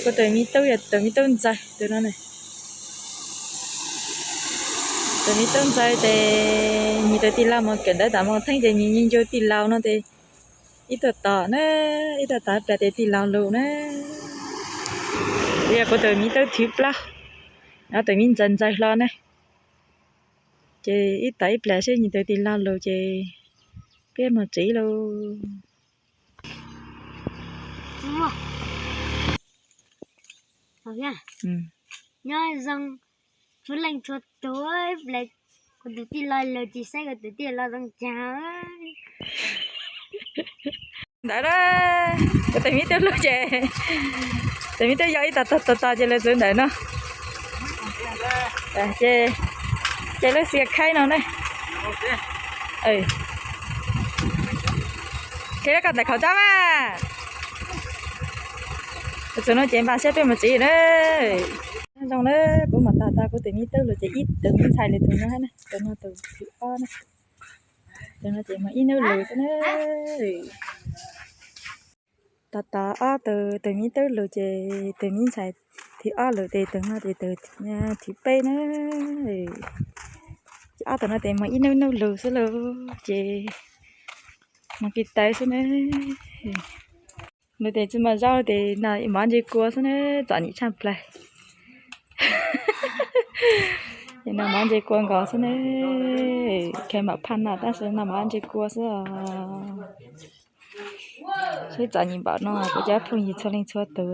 Kuv tus me tub yog tus me tub ntxawg tus no na. Tus me tub ntxawg ces nyias tus tij laug mas kawm ntawv tas mus theej ces nyias nyias ncu tij laug no ces ib tug tom na, ib tug tom ib plag ces tij laug lus na. Yog kuv tus me tub thib plaub, no tus me ntxawg ntxawg hlo na. Ces ib tom ib plag seb nyias tus tij laug lus ces peb mus tsev lauj. Nyob zoo txhua leej txhua tus, kuv tus tij laug lus ces saib kuv tus tij laug zoo cas. Ntawd na, kuv tus me tub lus ces, tus me tub yog ib tog tog tog tog ces lawv txwv ntawm no. Ces, ces lub xia khaib no ne. Qhia koj ntawm khaum rab mas. Lawv txwv no ces npaj siab peb mus tsev na. Zoo na, kuv mam tag tag kuv tus me tub lus ces ib tus me ntxhais lawv txwv no na, tus no tus thib ob na. Tus no ces mas ib hnub lus xwb na. Tos tos ob tus, tus me tub lus ces tus me ntxhais thib ob lus ces tus no ces tus thib peb na. Ces ob tus no ces mas ib hnub hnub lus xwb lauj ces mas kiv tawv xwb na. Nws tes tsis mas zaub tes no mov ntse kua xwb ne, txom nyem tshaj plaws. Ces no mov ntse kua nkaus xwb ne, khe mam phaj no tab sis no mov ntse kua xwb os. Seb txom nyem npaum no kuv cov phooj ywg txhua leej txhua tus.